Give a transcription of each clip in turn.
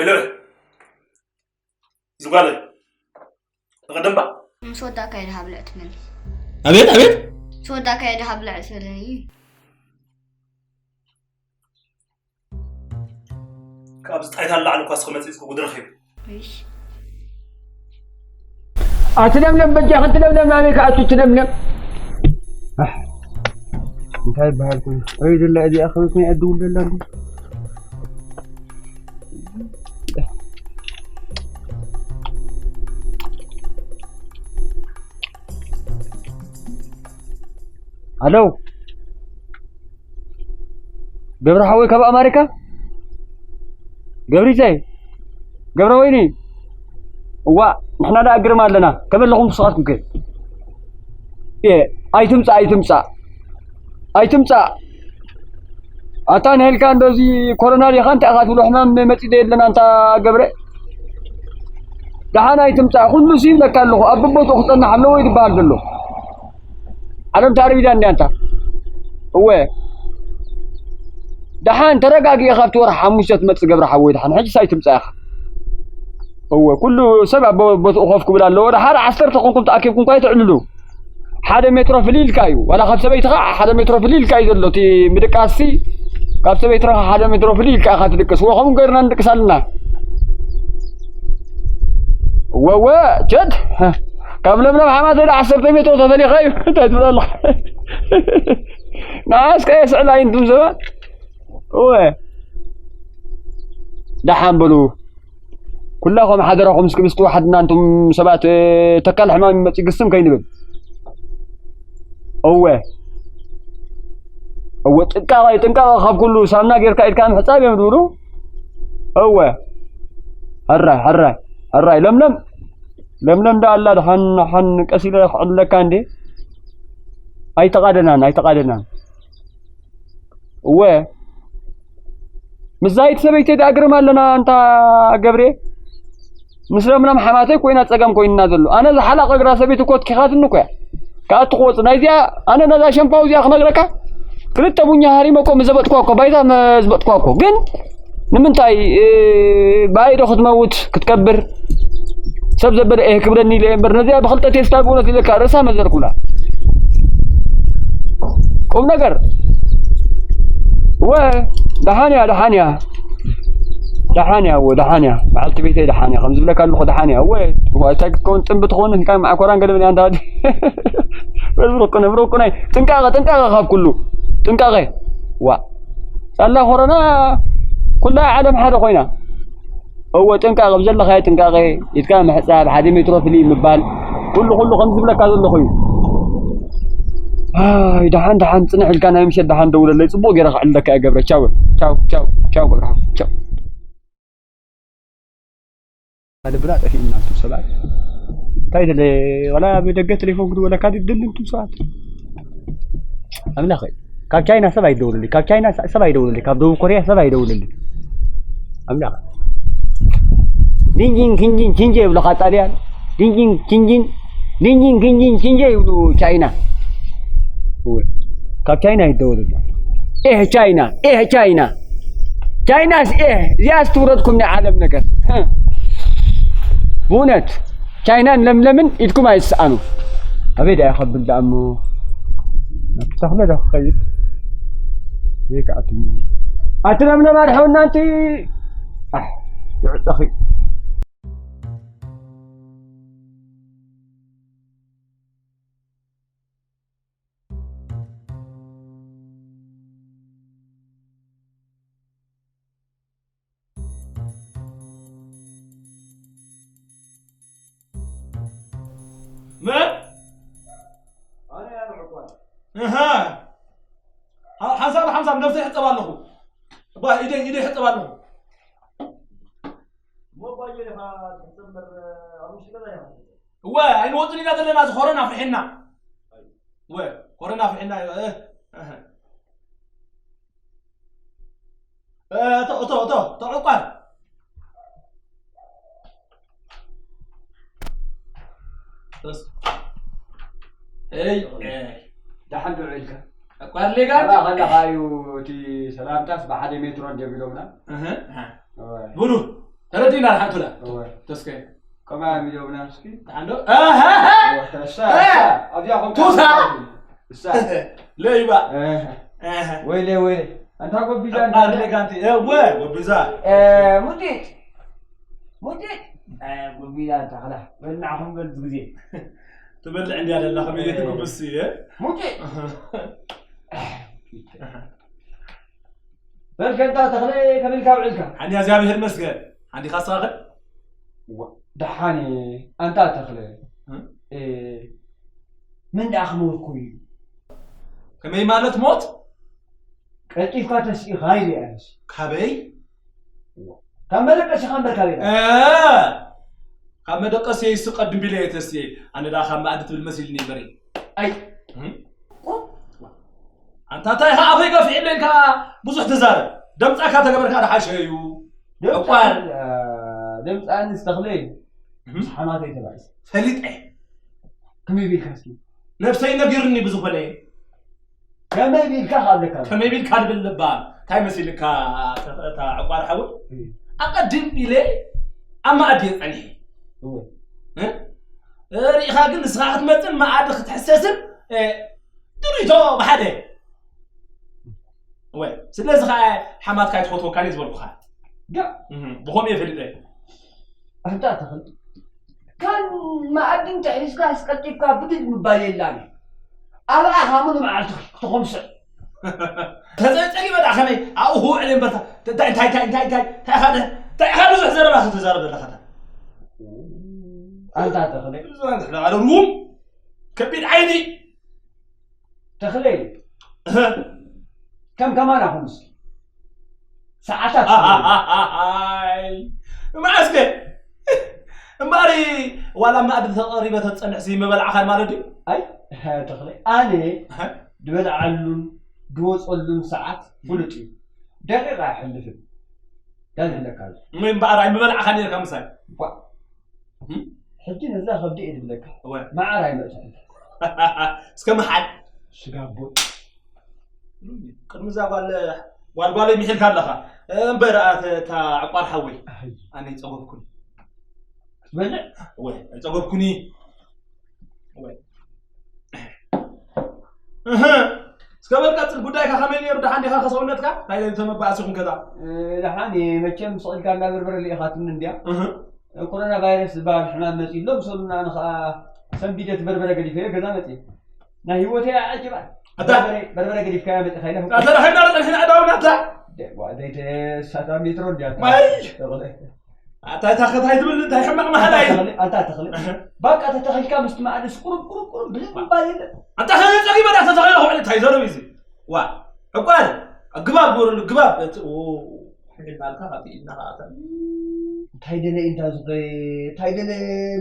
ልዑል ዝጓለ ንቐደምባ ምስ ወዳእካ እየ ድሃብ ልዕ ትመልስ ኣቤት ኣቤት ምስ ወዳእካ እየ ድሃብ ልዕ ትበለኒ እዩ ካብ ዝጣይታ ላዕሊ እኳ ስኸ መፂፅኩ ጉድረኽ እዩ እሺ ኣቲ ለምለም በጃ ክንቲ ለምለም ናበይ ከኣቱ እቲ ለምለም እንታይ ይበሃል ኮይኑ ወይ ደላ እዚኣ ከመት ናይ ኣድውን ደላ እንዲ ኣለው ገብረ ሓወይ ካብ ኣማሪካ ገብሪተይ ገብረ ወይኒ እዋ ንሕና ደኣ ግርም ኣለና ከመለኹም ክስኻትኩም ከ እ ኣይትምጻእ ኣይትምጻእ ኣይትምጻእ ኣታ ንሄልካ እንደዚ ኮሮና ዲኻ እንታይ ኢኻ ትብሎ ሕማም መጺ ዶ የለን ኣንታ ገብረ ደሓን ኣይትምጻእ ኩሉ ሲ ይብለካ ኣለኹ ኣብ ቦቦትኡ ክጸንሕ ኣለዎ ይድበሃል ዘሎ ዓለም ታርቢዳ እንዲያ እንታ እወ ደሓን ተረጋጊ ኢኻ ኣብቲ ወርሒ ሓሙሽተ ትመጽእ ገብረ ሓወይ ደሓን ሕጂ ሳይ ትምጻእ ኢኻ እወ ኩሉ ሰብ ኣብ ቦትኡ ኮፍ ክብል ኣለዎ ደሓር ዓሰርተ ኮንኩም ተኣኪብኩም ኳ ይትዕልሉ ሓደ ሜትሮ ፍልይ ኢልካ እዩ ዋላ ካብ ሰበይትኻ ሓደ ሜትሮ ፍልይ ኢልካ እዩ ዘሎ እቲ ምድቃስሲ ካብ ሰበይትኻ ሓደ ሜትሮ ፍልይ ኢልካ ኢኻ ትድቅስ ወ ከምኡ ገርና ንድቅስ ኣለና ወወ ቸድ ካብ ለምለም ሓማተ ዶ ዓሰርተ ሜትሮ ተፈሊኻ እዩ እንታይ ትብል ኣለኻ ንዓስ ከየስዕላ እዩ እንቱም ሰባት እወ ደሓን በሉ ኩላኹም ሓደራኹም እስኪ ምስ ተዋሓድና እንቱም ሰባት ተካል ሕማም ይመፅእ ግስም ከይንብል እወ እወ ጥንቃቐ ጥንቃቐ ካብ ኩሉ ሳምና ጌርካ ኢድካ ምሕፃብ እዮም ዝብሉ እወ ሕራይ ሕራይ ሕራይ ለምለም ለምለም ዳ ኣላ ድሓን ሓን ቀስ ኢለ ክዕለካ እንዴ ኣይተቓደናን ኣይተቓደናን እወ ምስዛይት ሰበይተይ ዳ ግርም ኣለና ኣንታ ገብሬ ምስ ለምለም ሓማተይ ኮይና ፀገም ኮይንና ዘሎ ኣነ ዝሓላቕ እግራ ሰበይቲ እኮ ትኪኻትኒ እኮ እያ ከኣ ትክወፅ ናይዚኣ ኣነ ነዛ ሸምፓው እዚኣ ክነግረካ ክልተ ቡኛ ሃሪመ እኮ ምዘበጥኳ እኮ ባይታ መዝበጥኳ እኮ ግን ንምንታይ ብኣይ ዶ ክትመውት ክትቀብር ሰብ ዘበለ እህ ክብለኒ ኢለ እምበር ነዚኣ ብክልተ ቴስታል ብእውነት ኢለካ ርእሳ መዘርኩላ ቁም ነገር ወ ደሓን እያ ደሓን እያ ደሓን እያ ወ ደሓን እያ በዓልቲ ቤተይ ደሓን እያ ከም ዝብለካ ኣለኹ ደሓን እያ ወ እንታይ ክትከውን ጥንቢ ትኸውን እንታይ ማዕኮራን ገለ መን እያ እንታ ብርቁነ ብርቁናይ ጥንቃቐ ጥንቃቐ ካብ ኩሉ ጥንቃቐ ዋ ሳላ ኮሮና ኩላ ዓለም ሓደ ኮይና እወ ጥንቃቐ ብዘለኻዮ ጥንቃቐ ኢድካ ምሕፃብ ሓደ ሜትሮ ፍልይ ምባል ኩሉ ኩሉ ከም ዝብለካ ዘለኹ እዩ ኣይ ደሓን ደሓን ፅንሕ ኢልካ ናይ ምሸት ደሓን ደውለለይ ፅቡቕ ገይረ ክዕልለካ እየ ገብረ ቻው ቻው ቻው ቻው ገብረ ቻው ልብና ጠፊእና እንቱም ሰባት እንታይ ደለ ዋላ ብደገ ቴሌፎን ክድወለካ ድድሊ እንቱም ሰባት ኣምላኸ ካብ ቻይና ሰብ ኣይደውልልኝ ካብ ቻይና ሰብ ኣይደውልልኝ ካብ ደቡብ ኮሪያ ሰብ ኣይደውልልኝ ኣምላኸ ዲንጂን ኪንጂን ኪንጀ ይብሉ ካብ ጣልያን ዲንጂን ኪንጂን ዲንጂን ኪንጂን ኪንጀ ይብሉ ቻይና ካብ ቻይና ይደውልልኝ ኤህ ቻይና ኤህ ቻይና ቻይናስ ኤህ እዚኣስ ትውረድኩም ናይ ዓለም ነገር ብእውነት ቻይናን ለምለምን ኢድኩም ኣይትስኣኑ ኣበይ ደኣ ከብል ደኣ እሞ ናብቲ ተኽለ ዶ ክኸይድ ወይ ከዓ ኣቲ ለምለም ኣድሐውና ኣንቲ ይዕጠኺ መን ሓንሳብ ሓንሳብ ነብሰ ይሕፀብ ኣለኹ እባ ኢደይ ኢደይ ይሕፀብ ኣለኹ እሞ ባየ ኢኻ ትሕፀብ እምበር ኣብ ውሽጢ ገዛ ኢኻ እወ ኣይንወፅን ኢና ዘለና እዚ ኮረና ፍርሒና እወ ኮረና ፍርሒና እቶ እቶ እቶ እቶ ዕቋር ደሓን ዶ ዒልካ ዕቋር ሌጋ ከለኻ እዩ እቲ ሰላምታስ ብሓደ ሜትሮ እንጀቢሎምና ብሉ ተረዲና ሓንቱላ። እወ። ተስከ። ከማን ሚደውና እስኪ። ተሓንዶ። ኣሃ። እወ፣ እሳ፣ እሳ፣ ኣብዚኣ ኾንካ ቱታ። እሳ። ለይባ። እህ፣ ኣሃ። ወይለ፣ ወይለ። ኣንታ ጎቢዛ ኣርሌጋንቲ። እወ፣ ወብዛ። እ፣ ሙጢጥ። ሙጢጥ። እ፣ ጎቢዛ ኣንታ ኸላ። በልናኹም በል ግዜ። ትበልዕ እንዲያ ደላ ከመይ ትጉብስ እየ። ሙጢጥ። በል ከንታ ተኽለ ከመልካ ውዕልካ። ሓኒ እግዚኣብሔር መስገን። ሓኒ ካሳኸ ደሓን ኣንታ ተኽለ። እ? እ፣ ምን ደኣ ክመውት ኮይኑ? ከመይ ማለት ሞት? ቀልጢፍካ ተስኢኻ ኢለ እየ ኣነስ። ካበይ? ካብ መደቀሲኻ እምበር ካበይ? እ፣ ካብ መደቀሲ ይስቀ ድምቢለ እየ ተስየ። ኣነ ደኣ ካብ መኣዲ ትብል መሲልኒ እምበር። ኣይ፣ እም? ኣንታ እንታይ ኢኻ ኣፈይ ገፊሕ ኢለ ኢልካ ብዙሕ ትዛረብ? ደምጻካ ተገበርካ ደሓሸ እዩ። ዕቋር። ደምጻኒ ዝተኽለ እዩ። ምስ ሓማተይ ተባኢሰ። ፈሊጠ። ከመይ ቢልካ እስኪ? ነብሰይ ነጊሩኒ ብዝኾነ። ከመይ ቢልካ ካብለካ? ከመይ ቢልካ ድብል ልባ? እንታይ መሲልካ? እታ ዕቋር ሓዊ? ኣቐድም ኢለ ኣብ መኣዲ እየ ጸኒሐ። እ? እ፣ ርኢኻ ግን ንስኻ ክትመጽን መኣዲ ክትሕሰስን፣ እ፣ ድሪቶ ብሓደ። ወይ፣ ስለዚ ኸዓ ሓማትካ ኣይትፈትወካን እየ ዝበልኩኻ። ዳ። እህ፣ ብኸምኡ እየ ፈሊጠ። ኣንታ ተኽል። ከም መኣዲ እንተሒዝካ ኣስቀልጢፍካ ብድድ ምባል የላን እዩ። ኣብኣ ሃሙን መዓልቲ ክትኾምስዕ። ተጸጸጊ በዳ ከመይ ኣብኡ ክውዕል እምበር እንታይ እንታይ እንታይ እንታይ እንታይ እንታይ ኢኻ ደ እንታይ ኢኻ ብዙሕ ዘረባ ክትዛረብ ዘለኻ ታ ኣንታ ተኽለ። ብዙሕ ርጉም ከቢድ ዓይኒ ተኽለ። ከም ከማን ኣኹም እስኪ። ሰዓታት ኣይ መዓስከ እምበኣሪ ዋላ መኣዲ ተቐሪበ ተጸንሕሲ ምበላዕኻን ማለት ድዩ ኣይ ተኽለ ኣነ ዝበልዓሉን ድወፀሉን ሰዓት ፍሉጥ እዩ። ደቂቕ ኣይሕልፍን። ዳዝብለካ ኣሎ። እሞ እምበኣር ኣይምበላዕኻን ነርካ ምሳይ ቧ። ሕጂ ነዛ ከብዲ እየ ዝብለካ። እወ። መዓር ኣይመፅእን። እስከ መሓል ስጋቦ ቅድሚ እዛ ጓል ጓል ጓለይ ምሒልካ ኣለኻ እምበር ኣተ እታ ዕቋር ሓወይ ኣይ ኣነ ይፀገብኩኒ ክትበልዕ ወይ ኣይፀገብኩኒ ወይ እህ እስከ በል ቀፅል ጉዳይካ ከመይ ነይሩ ደሓን ዲኻ ከሰውነትካ ናይ ለሊቶ መባእሲኹም ከዛ ደሓን መቸም ስቕ ኢልካ እንዳበርበረ ልኢኻትኒ እንድያ እህ ኮሮና ቫይረስ ዝበሃል ሕማም መፂ ኣሎ ምሰሉና ኣነ ከዓ ሰንቢደ እቲ በርበረ ገዲፈዮ ገዛ መፂ ናይ ህይወተይ ኣዐጅባ ኣታ በርበረ ገዲፍካያ መፂኻ ኢለ ተረኺብና ዶ ፀኒሕና ዕዳውና ኣታ ዘይተሳታ ሜትሮ እንዲያ ማይ ኣታ እታ ከታይ ትብል እንታይ ሕማቕ መሓላ እዩ ኣንታ ተኽሊ ባቃ ተተኺልካ ምስቲ መኣድስ ቁሩብ ቁሩብ ቁሩብ ብልም ምባል የለን ኣንታ ከመይ ፀጊበ ዳ ተተኺለ ክውዕል እንታይ ዘረብ እዩ እዚ ዋ ዕቋር ኣግባብ ግበረሉ ግባብ እቲ ሒልናልካ ካብቲ ኢድና ከኣተን እንታይ ደለ እንታ ዝኸ እንታይ ደለ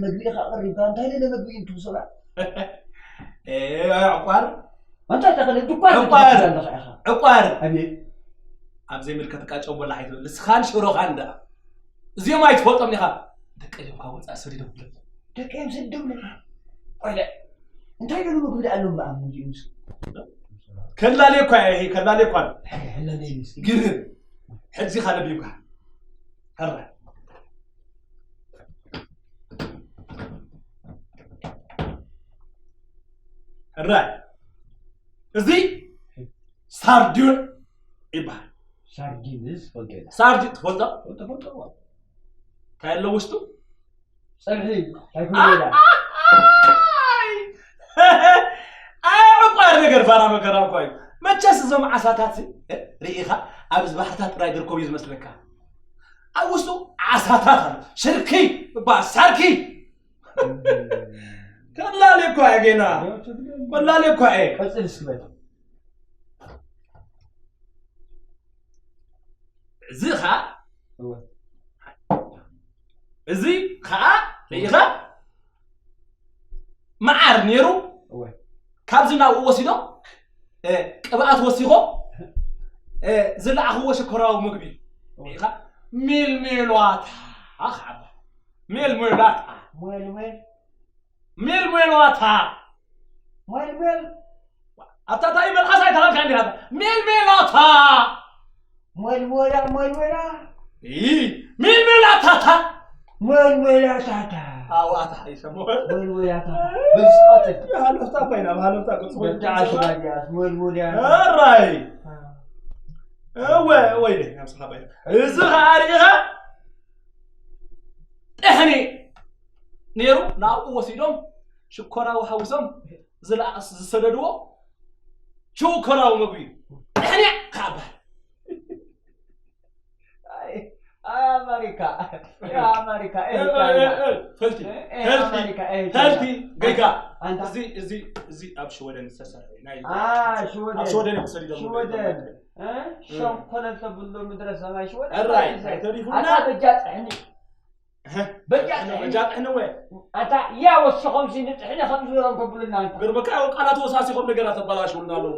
መግቢ ኢኻ ቀሪብካ እንታይ ደለ መግቢ እዩ ትብሶላ ዕቋር ኣንታ ተኽሊ ድኳን ዕቋር ትብላለኻ ኢኻ ዕቋር ኣቤት ኣብ ዘይምልከትካ ጨው በላሕ ኣይትበል ንስኻን ሽሮኻን ደኣ እዚኦም ኣይትፈልጦም ኢኻ ደቂ እዮም ካብ ወፃኢ ሰዲዶም ብለኒ ደቂ እዮም ሰዲዶም ቆይለ እንታይ ደሉ ምግቢ ደኣ ኣለዎም በኣ ምንዲኡስ ከላልዮ እኳ እየ ከላልዮ እኳ ኣሎ ሕለለይ ምስ ግርም ሕዚኻ ለቢብካ ሕረ ሕረ እዚ ሳርዲን ይበሃል ሳርዲንስ ፈልጦ ኢለ ሳርዲ ትፈልጦ ተፈልጦ እንታይ ኣሎ ውሽጡ ፀብሒ ኣይኮነ ኢላ ኣይ ዕቋር ነገር ፋራ መከራ እኳ እዩ መቸስ እዞም ዓሳታት ርኢኻ ኣብዚ ባሕርታት ጥራይ ዝርከቡ እዩ ዝመስለካ ኣብ ውሽጡ ዓሳታት ኣሎ ሽርኪ እባ ሳርኪ ከላሊ እኳ እየ ጌና ከላሊ እኳ እየ ቀፅል እስክበል እዚ ኸዓ እዚ ኸዓ ርኢኻ መዓር ነይሩ ካብዚ ናብኡ ወሲዶ ቅብኣት ወሲኾ ዝለዓኽዎ ሽኮራዊ ምግቢ ርኢኻ ሚልሚሏታ ኸዓ ሚልሚሏታ ሞልሞል ሚልሚሏታ ሞልሞል ኣታ እንታይ መልሓስ ኣይተኻልካ እንዲኻ ሜልሜሎታ ሞልሞላ ሞልሞላ ይ፣ ሚልሚላታታ። ሞልሞላታታ። ኣዋታ ይሰምዑ። ሞልሞላታታ። ብስቆት። ሃለፍታ ኮይና፣ ሃለፍታ ቅጽ በቃ ኣሽማያስ ሞልሞላታ። ኣራይ። እወ፣ ወይ ደይ፣ ናብ ስኻ ባይ። እዚ ኸኣ ርኢኻ? ጥሕኒ ነይሩ፣ ናብኡ ወሲዶም፣ ሽኮራዊ ሓዊሶም፣ ዝለኣስ ዝሰደድዎ፣ ሽኮራዊ ምግቢ እዩ። ጥሕኒ ካብ በሃል። ኣይ ኣሜሪካ፣ ኣይ ኣሜሪካ፣ ኣይ ቻይና። ፈልቲ፣ ኣይ ፈልቲ፣ ኣሜሪካ፣ ኣይ ፈልቲ፣ ቻይና። ገጋ። ኣንታ እዚ፣ እዚ፣ እዚ ኣብ ሽወደን ዝተሰርሐ እዩ። ናይ ኣ ሽወደን። ኣብ ሽወደን እዮም ተሰዲዶም። ሽወደን። እ? ሸንኮለል ተብሎ ምድረ ሰማይ ሽወደን። ኣራይ፣ እንታይ ተሪፉና። ኣታ በጃ ጥሕኒ። በጃ ጥሕኒ። በጃ ጥሕኒ ወይ? ኣታ ያ ወስኾም ሲ ንጥሕኒ ከም ዝብሎም ከብሉና ኣንታ። ገርመካ ቃላት ወሳሲኾም ነገራት ኣባላሽውና ኣለዉ።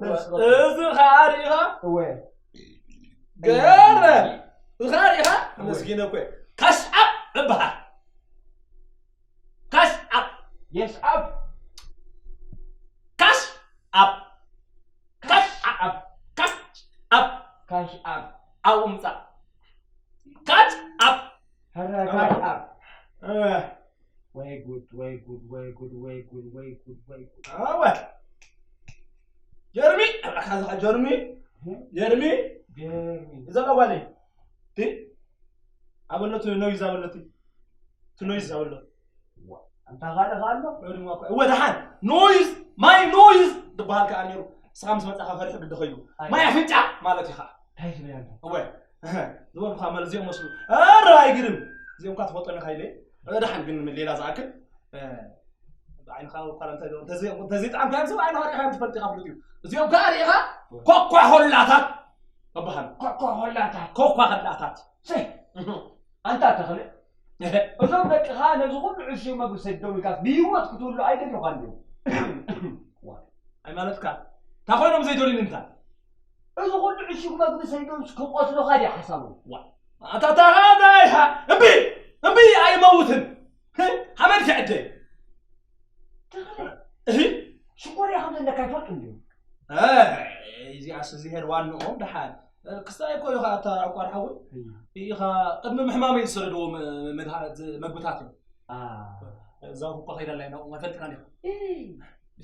በስመ እዚ ኸኣ ርኢኻ? እወ። ገረ እዛ ሪኢኻ መስኪነ እኮ ካሽ ኣፕ እበሃል። ካሽ ኣፕ የስ ኣብ ካሽ ኣፕ ካሽ ኣፕ ካሽ ኣፕ ካሽ ኣብ ኣብኡ ምጻእ ካሽ ኣፕ ሀረ ካሽ ኣብ እወ ወይ ጉድ ወይ ጉድ ወይ ጉድ ወይ ጉድ ወይ ጉድ ወይ ጉድ እወ ጀርሚ ኣባካ ዝኻ ጀርሚ ጀርሚ ጀርሚ እዛ ጓለይ ቲ ኣበለቱ ኖይዝ ኣበለቱ ቲ ኖይዝ ኣበለቱ ኣንታ ካልእ ኣሎ እወ ደሓን ኖይዝ ማይ ኖይዝ ዝበሃል ከዓ ነይሩ ስኻ ምስ መፃኻ ፈሪሑ ግዲ ኸይዱ ማይ ኣፍንጫ ማለት እዩ ከዓ እንታይ ትብል ኣንታ እወ ዝበልኩኻ ማለት እዚኦም መስሉ ኧረ ኣይግድም እዚኦም ካ ትፈልጦም ኢኻ ኢለ ደሓን ግን ሌላ ዝኣክል ዓይንኻ እኳ እንተዘይጠዓምካዮም ሰብ ዓይንኻ ሪኢኻ ትፈልጥ ኢኻ ፍሉጥ እዩ እዚኦም ከዓ ሪኢኻ ኮኳ ሆላታት ተበሃሉ ኮኳ ሆላታት ኮኳ ኸላታት ሰይ ኣንታ ተኽለ እዞም ደቅኻ ነዚ ኩሉ ዕሹ መግቢ ሰዲዶም ኢልካስ ብህይወት ክትህሉ ኣይደለኻን ድዮም ኣይማለትካ እንታይ ኮይኖም ዘይደልዩኒ እንታይ እዚ ኩሉ ዕሹ መግቢ ሰዲዶም ክቆትሉኻ ድዩ ሓሳቦም ኣታታኻ እንታይ ኢኻ እምቢ እምቢ ኣይመውትን ሓመድ ክዕደይ ተኽለ እህ ሽኮርያ ከም ዘለካ ይፈልጡ እንድዮም እዚኣስ እዚሄር ዋንኦም ደሓን ክስታይ እኮ እዩ ከዓ እታ ዕቋር ሓወይ ኢኻ ቅድሚ ምሕማመይ ዝሰደድዎ መግብታት እዮም እዛ እኳ ከይዳ ኣላ ኢና እሞ ፈልጥና ዲኻ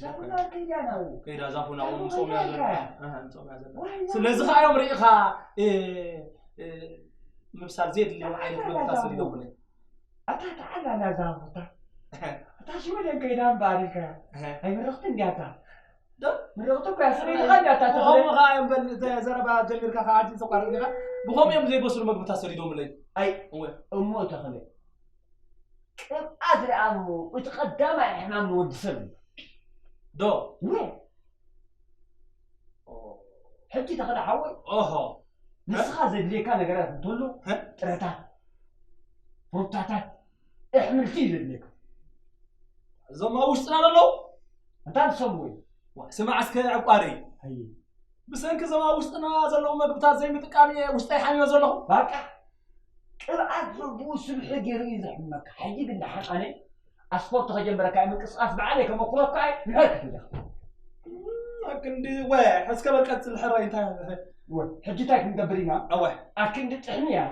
ዛፉና ከይዳ ናው ከይዳ ዛፉና ኦም ጾም እያ ዘላ ጾም እያ ዘላ ስለዚ ከዓ እዮም ርኢኻ ምብሳል ዘየድልዮም ዓይነት መግብታት ሰዲዶምለይ ኣታ ተዓላላ ዛፉታ ኣታ ሽወደን ከይዳ እምበኣር ኢልካ ኣይምረኽቲ እንዲያታ ምረኽቲ እኮ ያስረይልኻ እንዲያታ ተኸለ ብኸምኡ ከዓ እዮም በል ዘረባ ጀሚርካ ከዓ ዓዲ ዘቋርጥ ኢኻ ብኸምኡ እዮም ዘይበስሉ መግብታት ሰዲዶምለይ ኣይ እሞ ተኽለ ቅብኣት ደኣ እሞ እቲ ቀዳማይ ሕማም ንወዲ ሰብ እዩ ዶ ወይ ሕጂ ተኽለ ሓወይ ኦሆ ንስኻ ዘድልየካ ነገራት እንተሎ ጥረታት ሩታታት ኣሕምልቲ እዩ ዘድልየካ እዞም ኣብ ውሽጥና ዘለዉ እንታ ትሰምዎ እዩ ስማዕ እስከ ዕቋሪ ኣይ ብሰንኪ እዞም ኣብ ውሽጥና ዘለዉ መግብታት ዘይምጥቃም እየ ውሽጠይ ሓሚመ ዘለኹ ባቃ ቅብኣት ዘብኡ ስብሒ ገይሩ እዩ ዘሕምመካ ሕጂ ግን ደሓን ኣነ ኣስፖርት ከጀምረካ እዩ ምንቅስቃስ በዓለይ ከመኩረካ እዩ ምሕር ክትብለካ ክንዲ ወ እስከ በል ቀፅል ሕራይ እንታይ ሕጂ እንታይ ክንገብር ኢና ኣወ ኣክንዲ ጥሕኒ እያ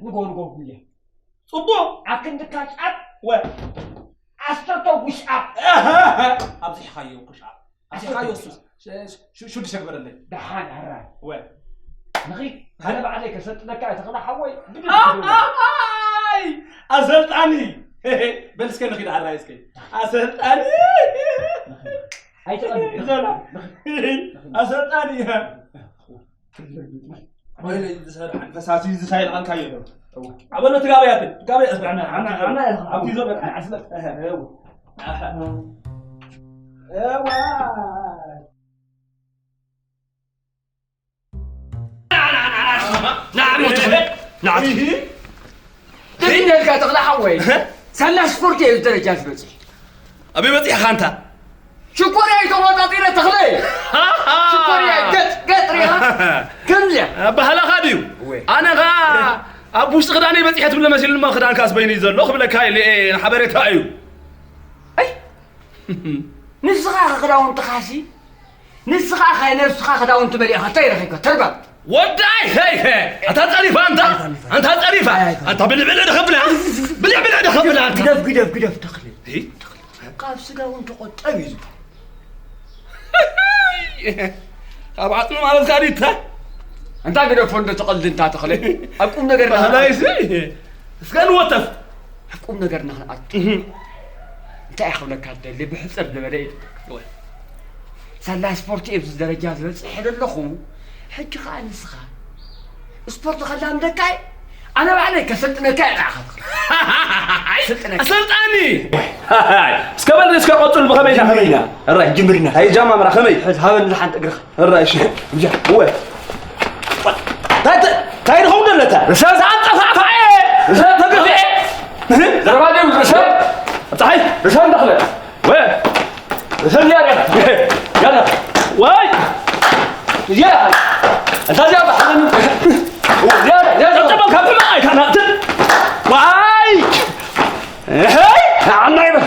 ንጎ ንጎ ጉያ ፅቡቅ ኣክንዲ ካጫት ወ ዓሰርተ ጉሽኣብ ኣብዚሕኻዮ ኩሽኣብ ኣብዚሕኻዮ ሱስ ሽዱሽተ ግበረለይ ደሓን ሕራይ ወ ንኺድ ኣነ ባዕለይ ከሰልጥነካ እየ ተኽለ ሓወይ ብድድ ኣይ ኣሰልጣኒ በል እስከ ንኺድ ሕራይ እስከ ኣሰልጣኒ ኣይትቐልድ ዘላ ኣሰልጣኒ ፈሳሲ ዝሳይል ኣልካዮ ኣበሎ ትጋበያትን ትጋበያ ኣብቲ ዘሎ ዓስለት ትግርኛ ኢልካ ተኽለ ሓወይ ሳላ ስፖርት እዩ ደረጃ ዝበፅሕ ኣበይ በፂሕኻ ኣንታ ሽኮርያ እዩ ተቆፃፂረ ተኽለ ሽኮርያ ገጥ ገጥ ሪኻ ከምዚያ ባህላኻ ድዩ ኣነ ኸዓ ኣብ ውሽጢ ክዳነይ በፂሐ ትብለ መሲሉኒ እሞ ክዳንካስ በይኑ እዩ ዘሎ ክብለካ ኢለ እየ ሓበሬታ እዩ ንስኻ ክዳውንትኻሲ ንስኻ ካይ ነብስኻ ክዳውንቲ መሊእኻ እንታይ ረኺብካ ተርባብ ወዳይ ሄይ ሄ ኣታ ጸሪፋ ኣንታ ኣንታ ጸሪፋ፣ ኣንታ ብልዕ ብልዕ ድኸብላ፣ ብልዕ ብልዕ ድኸብላ፣ ኣንታ። ግደፍ፣ ግደፍ፣ ግደፍ፣ ተኽለ። እይ? ካብ ስጋ እውን ተቖጠብ እዩ ዝበሃል። ካብ ዓጽሚ ማለት ካሊእ እንታይ? ኣንታ ግደፎ እንዶ ትቐልድ እንታ ተኽለ። ኣብ ቁም ነገር ባህላይሲ፣ እስከ ንወተፍ። ኣብ ቁም ነገርና ክንኣቱ። እህ። እንታይ ክብለካ ደሊ ብሕጽር ዝበለ እዩ። ወይ። ሳላ ስፖርት ኣብዚ ደረጃ ዝበጽሐ ዘለኹ፣ ሕጂ ኸኣ ንስኻ ስፖርት ከላምደካ እየ፣ ኣነ ባዕለይ ከሰልጥነካ እየ ንዓኻ። ስልጥነካ። ኣሰልጣኒ! እስከ በል እስከ ቀጽል ብኸመይ ኢና፣ ከመይ ኢና? ሕራይ ጅምርና። ኣይ ጃማምራ ከመይ? ሕዝ ሃበኒ ዝሓንቲ እግርኻ። ሕራይ እሺ። እጃ፣ እወ። ታይ ተ-፣ ታይ ድኸውን ደለታ? ርእሰ ተንጠፋፋዐ! ርእሰ ተገፍዐ! ዘረባ ድዩ ርእሰ? ጸሓይ! ርእሰ እንዳኽለ። ወ-፣ ርእሰ እንዲያ ገና። ገና። ዋይ! እዚኣ! እንታ እዚኣ ባሕርን። እዚኣ፣ እዚኣ፣ እዚኣ። ጠጠ በል ካብ ሕማቕ ኣይታናትን። ዋይ! እሄይ! ንዓና ይበል።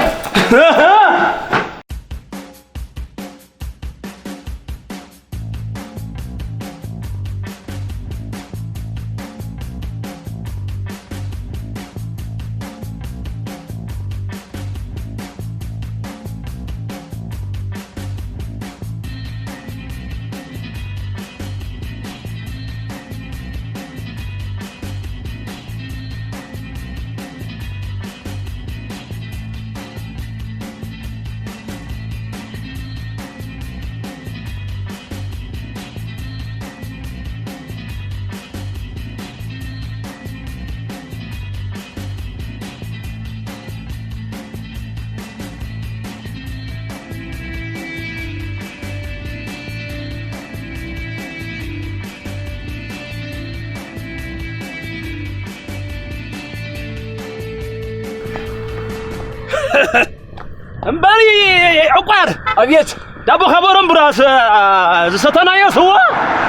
እምበሪ ዕቋር! ኣብየት! ዳቦ ካብ ኦሮምቡራስ፣ አ፣ ዝሰተናዮ ስዋ?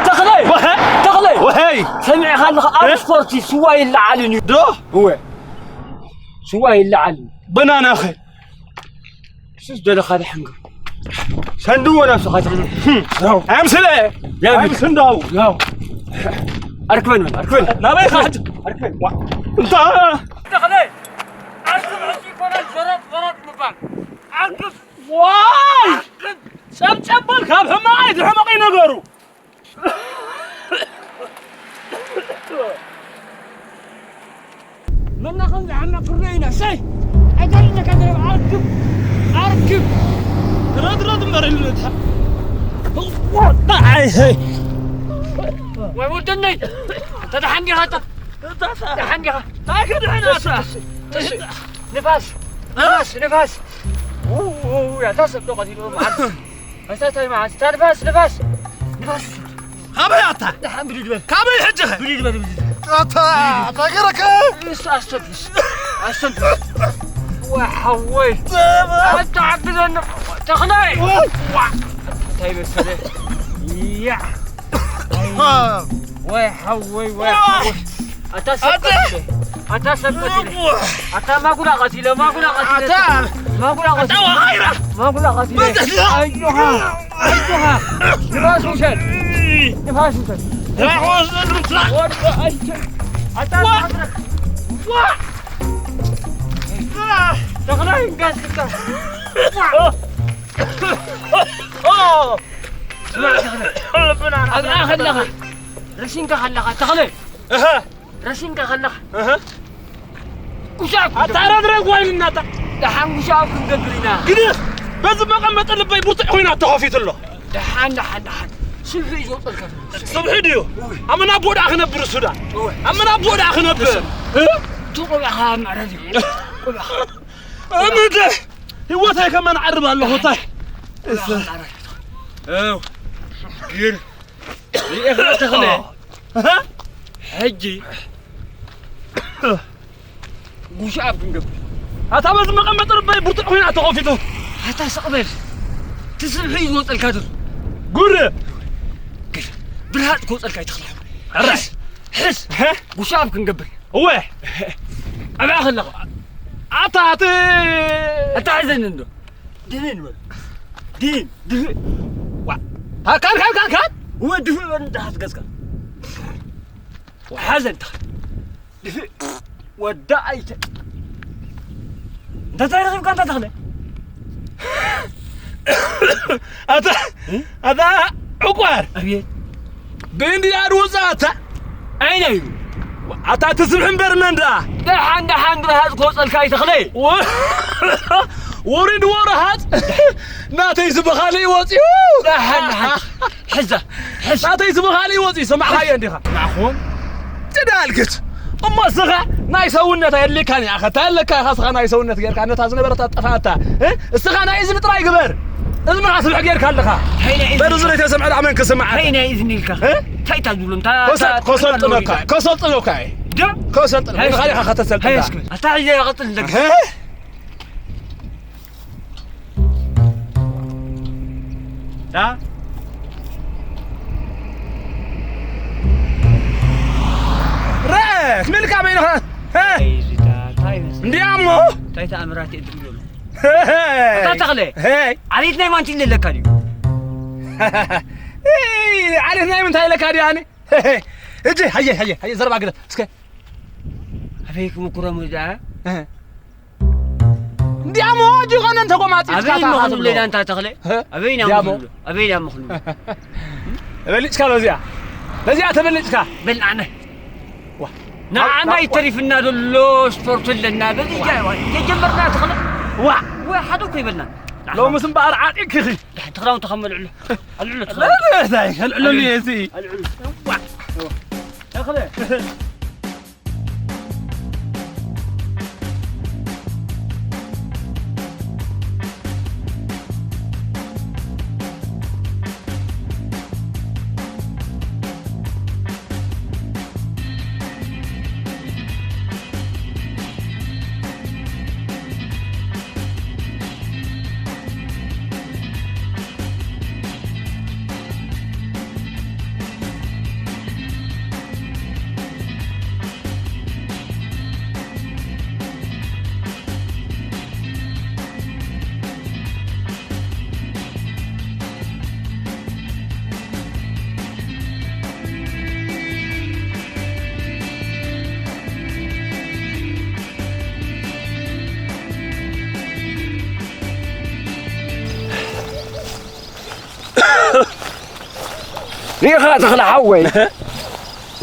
ተኽለ! ወሀ! ተኽለ! ወሀይ! ሰሚዕኻ ኣለኻ? ኣብ እ? ስፖርቲ ስዋ ይለዓልን እዩ። ዶ? እወ። ስዋ ይለዓልን። በናናኸ? ስስ ደለኻ ድሓን ግር። ሰንድዎ ነብስኻ ትሕን። ያው። ኣምስለ! ያው። ኣምስ እንዳው። ያው። ኣርክበን በል፣ ኣርክበን። ናበይ ኻድ? ኣርክበን። ዋ። እንታ! ተኽለ! ኣርክብ ሕጂ ይኮነን፣ ዘረጥ፣ ዘረጥ ምባል። ኣርክብ! ዋይ! ኣርክብ! ጨብጨብ በል፣ ካብ ሕማቕ ኣይትሕመቕ እዩ ነገሩ። መና ከም ዝሓመቕ ክርዮ ኢና። ሰይ! ኣይተርነካ ዘረባ። ኣርክብ! ኣርክብ! ረድረድ እምበር ኢሉታ። ወጣ! ኣይ፣ ሰይ! ወይ ወደነይ! ተደሓን ዲኻ? ደሓን ዲኻ? እንታይ ክድሕን ኣታ? ንፋስ! ንፋስ! ንፋስ! ው፣ ው፣ ው፣ ኣታ ሰብ ዶ ቀቲልዎ መዓልቲ? ኣታ እንታይ መዓልቲ? እታ ንፋስ፣ ንፋስ! ንፋስ ውሰድ። ካበይ ኣታ? ደሓን ብድድ በል። ካበይ ሕጂ ኸ? ብድድ በል፣ ብድድ በል። ኣታ፣ ኣታ ገረከ? እሱ ኣስተንፍስ። ኣስተንፍስ። ወሓወይ። ኣታ ዓቢ ዘነ-፣ ተኽላይ። ዋ! እንታይ መሰለ? ያ! ወይ ሓወይ፣ ወይ ሓወይ። ኣታ ሰብ ቀቲለ፣ ኣታ ሰብ ቀቲለ፣ ኣታ ማጉላ ቀቲለ፣ ማጉላ ቀቲለ፣ ኣታ ማጉላ ቀቲለ፣ ኣታ ወሃይራ። ማጉላ ቀቲለ። በደላ። ኣይዞኻ፣ ኣይዞኻ። ንፋስ ውሰድ፣ ንፋስ ውሰድ። ራዕወስ ንድምስራ። ወደ ኣይተ-፣ ኣታ ዋ! ማድረግ። ዋ! ተኽላይ እንጋስካ። ኦ! ስማዕ ተኽለ። ልብና ኣብኣ ከለኻ፣ ረሲንካ ከለኻ፣ ተኽለ። እህ። ረሲንካ ከለኻ። እህ። ጉሻ ኣብ ኣታ ረግረግ ዋይን እናታ። ደሓን ጉሻ ኣብ ክንገብር ኢና። ግደፍ! በዚ መቐመጢ ልበይ ብርቱዕ ኹናት ተኸፊቱ ኣሎ። ደሓን፣ ደሓን፣ ደሓን። ስብሒ እዩ ዝወፀልካ ዘሎ። ስብሒ ድዩ? እወ። ኣብ መን ኣቦ ደኣ ክነብር ሱዳን? እወ። ኣብ መን ኣቦ ደኣ ክነብር? እሱ እ? እቲ ቆቢዕኻ መዕረዚ እዩ። ቆቢዕኻ። እምደ ህይወተይ ከመን ዓርብ ኣለኹ፣ ታይ? ቆቢዕኻ መዕረዚ። እው። ግን ርኢኻ ተኽለ። እህ? ሕጂ ጉሻ ኣብ ክንገብር። ኣታ በዚ መቐመጢ ልበይ ብርቱዕ ኹናት ተኸፊቱ። ኣታ ስቕ በል። እቲ ስብሒ እዩ ዝወፀልካ ዘሎ። ጉድ! ግን ብርሃፅ ክወፀልካ ኣይትኽእል። ሕራይ። ሕስ! ሕስ! ጉሻ ኣብ ክንገብር። እወ። ኣብኣ ከለኻ። ኣታ እቲ ኣታ ሕዘኒ እንዶ። ድህን በል። ድህን፣ ድህን። ዋ። ካን፣ ካን፣ ካን፣ ካን። እወ፣ ድህን በል እንዳ ሓዝገዝካ። ወሓዘ እንታ። ወዳ ኣይተ እንተ እንታይ ረኺብካ እንተ ተኽለ ኣታ ኣታ ዕቋር ኣብየ ብእንድያ ድወፃ ኣታ ኣይነ እዩ ኣታ ትስብሕ እምበር መን ደኣ ደሓን ደሓን ብረሃፅ ክወፀልካ ይተኽለ ውሪድ ወረሃፅ ናተይ ዝበኻለ ይወፅኡ ደሓን ደሓን ሕዛ ሕዛ ናተይ ዝበኻለ ይወፅኡ ሰማዕኻዮ እንዲኻ ማዕኹም ትዳልክት እሞ እስኻ ናይ ሰውነት ኣየድልካን እያ ኸታ ኣለካ ኢኻ እስኻ ናይ ሰውነት ጌርካ ነታ ዝነበረት ኣጠፋእታ እ? እስኻ ናይ እዝኒ ጥራይ ግበር እዝንኻ ስብሕ ጌርካ ኣለኻ በርዙ ዘይተሰምዐ ዳመን ክስምዓ ናይ እዝኒ ኢልካ እ? እንታይ እታ ዝብሎ እንታይ ከሰልጥነካ ከሰልጥነካ እየ ዶ ከሰልጥነ ንኻ ኢኻ ከተሰልጥና ኣታ ሕዚ ይቐጥል ደግ እ? ዳ ርአት ምልካ በይንኻ እንዲያሞ እንታይ ተኣምራት እየ ድሪዮ ኣሎ ኣታ ተኽለ ዓሌት ናይ ማንቲ ኣለካ ድዩ ዓሌት ናይ ምንታይ ኣለካ ድዩ ኣነ እጂ ሃየ ሃየ ሃየ ዘረባ ግደ እስከ ኣበይ ክምኩሮም እዛ እንዲያሞ ጅኾነ እንተ ቆማጺ ኣበይ መኽኑ ሌላ እንታ ተኽለ ኣበይ ና መኽኑ ኣበይ ና መኽኑ ተበልጭካ በዚያ በዚያ ተበልጭካ በልዓነ ንዓና ይተሪፍና ዘሎ ስፖርት ኣለና በዚ ጀጀመርና ተኽለ ዋ ወይ ሓደ እኮ ይበልና ሎምስ እምበኣር ዓጢቅኪ ድሕንቲ ክዳውንቲ ከም መልዕሎ ኣልዕሎ ተኽለ ኣልዕሎ ተኽለ ሪኢኻ ተኽለ ሓወይ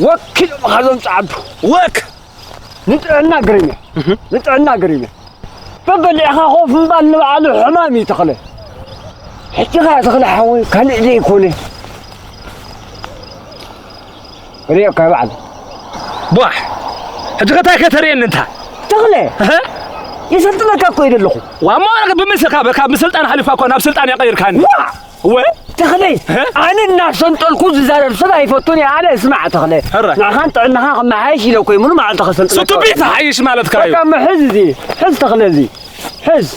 ወኪሎም ኻዞም ፃዓዱ ወክ ንጥዕና ግርም እየ ንጥዕና ግርም እየ በበሊዕኻ ኮፍ ምባል ንባዕሉ ሕማም እዩ ተኽለ ሕጂ ኸ ተኽለ ሓወይ ካልእ ዘይኮነ ሪኦካ ባዕሉ ቧሕ ሕጂ ኸ ታይ ከተርእየኒ እንታ ተኽለ ይሰልጥነካ እኮ እዩ ዘለኹ ዋማ ወረቀት ብምስልካ በካ ምስልጣን ሓሊፋ እኮ ናብ ስልጣን ያቀይርካኒ እወ ተኽለይ ኣነ እናሰንጠልኩ ዝዛረብ ሰብ ኣይፈቱን እየ ኣነ እስማዕ ተኽለ ንዓኻን ጥዕናኻ ከመሓየሽ ኢለ እኮ እዩ ሙሉ መዓልቲ ከሰልጥነካ ስቱፒድ ሓይሽ ማለት ካዩ በቃ ሕዝ እዚ ሕዝ ተኽለ እዚ ሕዝ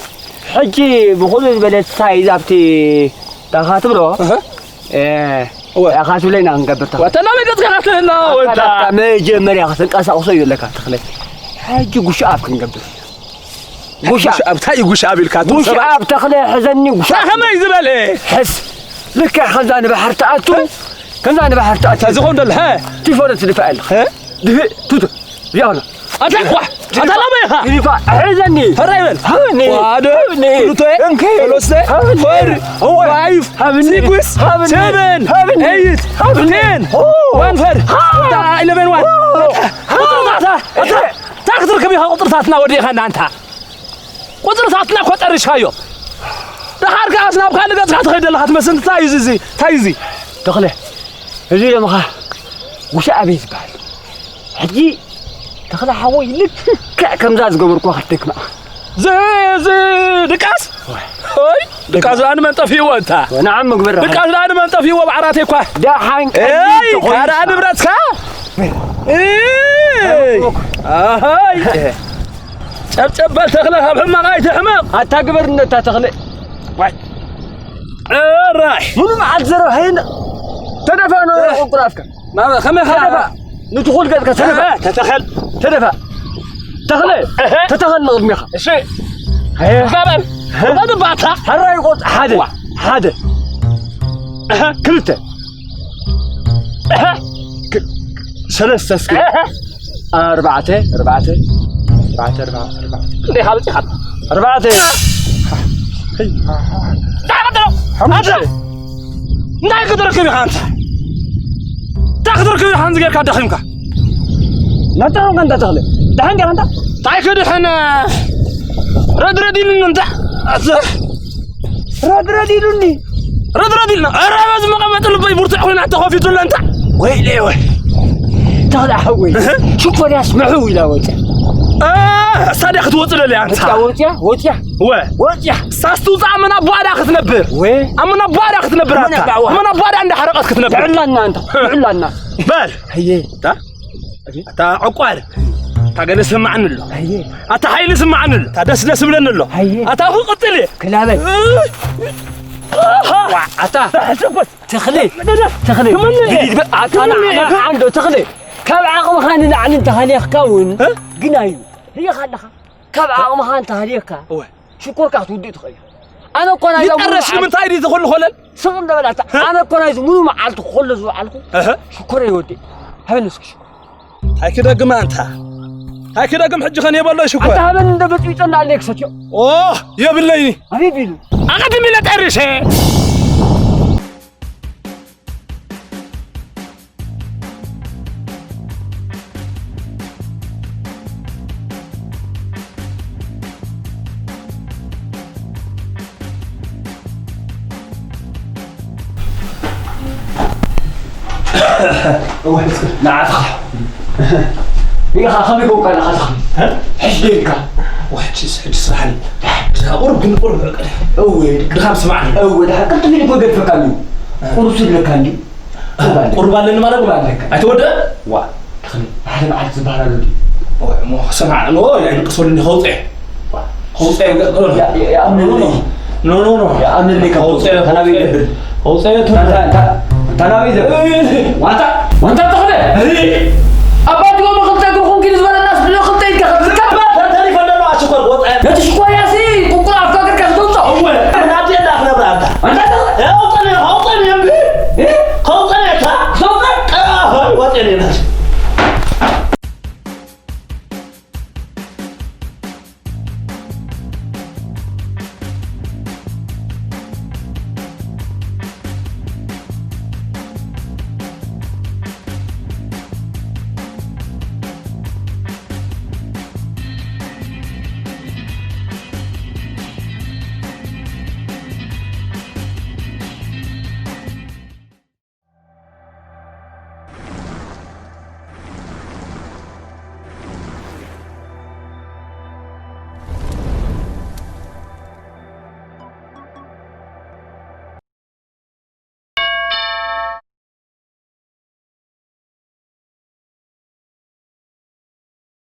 ሕጂ ብኹሉ ዝበለ ሳይዝ ኣብቲ ዳኻ ትብሎ ዳኻ ትብለና ክንገብር ተኽለ ወተና መገጽካ ክትህላ ወታ መጀመርያ ክትንቀሳቕሶ እዩ ኣለካ ተኽለ ሕጂ ጉሽ ኣብ ክንገብር ጉሻብ እንታይ ጉሻብ ኢልካ ጉሻብ ተኽለ ሕዘኒ ጉሻብ ከመይ ዝበለ ሕስ ልክዕ ከምዛ ንባሕር ትኣቱ ከምዛ ንባሕር ትኣቱ ተዝኾን ደለ ቲፎነ ትድፋ ኣለኻ ድፍእ ቱቱ ዚያሆነ ኣታ ኳሕ ኣታ ላበይኻ ይፋ ሕዘኒ ፈራይ በል ሃብኒ ዋደ ሃብኒ ሉቶ እንኪ ሎስተ ሃብኒ ፎር ሃብኒ ፋይቭ ሃብኒ ሲክስ ሃብኒ ሰቨን ሃብኒ ኤይት ሃብኒ ቴን ዋን ፈር ኢለቨን ዋን ኣታ ክትርከብ ኢኻ ቁፅርታትና ወዲእኻና ኣንታ ቁፅርታትና እኮ ጠሪሽካዮ ደሓር ከዓስ ናብ ካልእ ገፅካ ትኸይድ ዘለኻ ትመስል እንታይ እዩ እዚ እንታይ እዩ እዚ ተኽለ እዚ ደምኻ ጉሻ ኣበይ ዝበሃል ሕጂ ተኽለ ሓወይ ልክዕ ከምዛ ዝገበርኩ ክትደግማ እዚ ድቃስ ይ ድቃስ ደኣ ንመን ጠፊእዎ እንታ ንዓም ምግበር ደቃስ ደኣ ንመን ጠፊእዎ ብዓራተይ እኳ ደሓን ካዳ ንብረትካ ጨብጨብ በል ተኽለ ካብ ሕማቕ ኣይትሕመቕ ኣታ ግበር እነታ ተኽለ ራይ ሙሉ መዓልቲ ዘረብሐየና ተደፋ ቁርቁር ኣፍካ ከመይ ከደፋ ንትኹል ገጽካ ተደፋ ተተኸል ተደፋ ተኽለ ተተኸል ንቕድሚኻ እሺ ዛበል ተድባታ ሕራይ ቆጽ ሓደ ሓደ ክልተ ሰለስተ እስኪ ኣርባዕተ ኣርባዕተ ኣርባዕተ ኣርባዕተ ኣርባዕተ እንዴ ካብ ጽሓት ኣርባዕተ እንታይ ክትረክብ? ሓሙሽተ። እንታይ ክትረክብ ኢኻ ኣንታ? እንታይ ክትረክብ ኢኻ? ከምዚ ጌርካ ደኺምካ። ናትረኽብካ እንታ ተኽለ? ደሓን ዲኻ ኣንታ? እንታይ ክድሕን? ረድረድ ኢሉኒ እንታ። ኣሰ- ረድረድ ኢሉኒ። ረድረድ ኢልና። ኧረ በዚ መቐመጢ ልበይ ብርቱዕ ኮይና ተኸፊቱለ እንታ። ወይለይ ወይ። ተኽለ ሓወይ። እህ? ሽኮርያስ ምሕው ኢላ ወፅያ። እ፣ እሳ ድያ ክትወፅእ ደልያ ኣንታ። ወፅያ፣ ወፅያ፣ ወፅያ። ወ። ወፅያ። ሳስቱ ዛ ኣመና ቧዳ ክትነብር። ወ። ኣመና ቧዳ ክትነብር ኣመና ኣታ። ባዕዋ። ኣመና ቧዳ እንዳሓረቐት ክትነብር። ብዕላና ኣንታ፣ ብዕላና። በል። ኣየ። ኣታ? ኣታ ዕቋር። ኣታ ገለ ስምዓኒ ኣሎ። ኣየ። ኣታ ሓይሊ ስምዓኒ ኣሎ። ኣታ ደስ ደስ ብለኒ ኣሎ። ኣየ። ኣታ ክቕጥል እየ። ክላበይ። ዋ፣ ኣታ። ተኽለ፣ ተኽለ፣ ኣታ ንዓና ዓንዶ ተኽለ፣ ካብ ዓቕምኻ ንላዕሊ እንተሃልየኽካ እውን እ? ግና እዩ። ርኢኻ ኣለኻ? ካብ ዓቕምኻ እንተሃልየካ፣ እወ። ሽኮርካ ክትውድእ ትኽእል ኢኻ። ኣነ እኮ ናይዛ ይጠረሽ ሙሉ ንምንታይ ድዩ ዝኹሉ ኾለል? ስቕ እንደ በል ኣታ። እ? ኣነ እኮ ናይዚ ሙሉ መዓልቲ ክኾሎ ዝውዓልኩ እህ። ሽኮር ይወድእ። ሃበኒ እስኪ ሽኮር። እንታይ ክደግም ኣንታ? እንታይ ክደግም ሕጂ ኸን የበሎ ሽኮር? ኣታ ሃበኒ እንደ በጥቢጦና ኣለይ ክሰትዮ። ኦ፣ የብለይኒ። ኣበይ ቢሉ? ኣቐድም ኢለ ጠርሸ። ንዓኻ ኢኻ ከመይ ኮንካ ኢኻ ትኽእል? እ? ሕሽ ዶ ኢልካ? ዋሕችስ ሕጂ ስራሕ ኣለ። ብዛ ቁሩብ ግን ቁሩብ ዕቀ። እወ፣ ድኻም ስማዕኒ። እወ፣ ድሓር ቅድም ኢሉ እኮ ይገድፈካ እንድዩ። እ። ቁሩብ ስድለካ እንድዩ። ቁሩብ ኣለኒ ማለት ቁሩብ ኣለካ። ኣይተወደአ? ዋ፣ ተኽሊ፣ ሓደ መዓልቲ ዝበሃል ኣሎ ድዩ? ኦ፣ እሞ ስማዕ፣ ኖ፣ ኣይንቀሰሉ እንዲ ከውፅእ። ከውፅእ፣ ያ-፣ ያ-፣ ያ-፣ ኖ፣ ኖ፣ ኖ። ኖ፣ ኖ፣ ኖ። ያ-፣ ኣምነለይ ካብ ከውፅእ፣ ተናበይ ከውፅእ። ይብል። ከውፅእ፣ ታ-፣ ታ-፣ ታ-፣ ተናበይ ዘ-፣ ዋንታ፣ ዋንታ ተኽለ። እይ!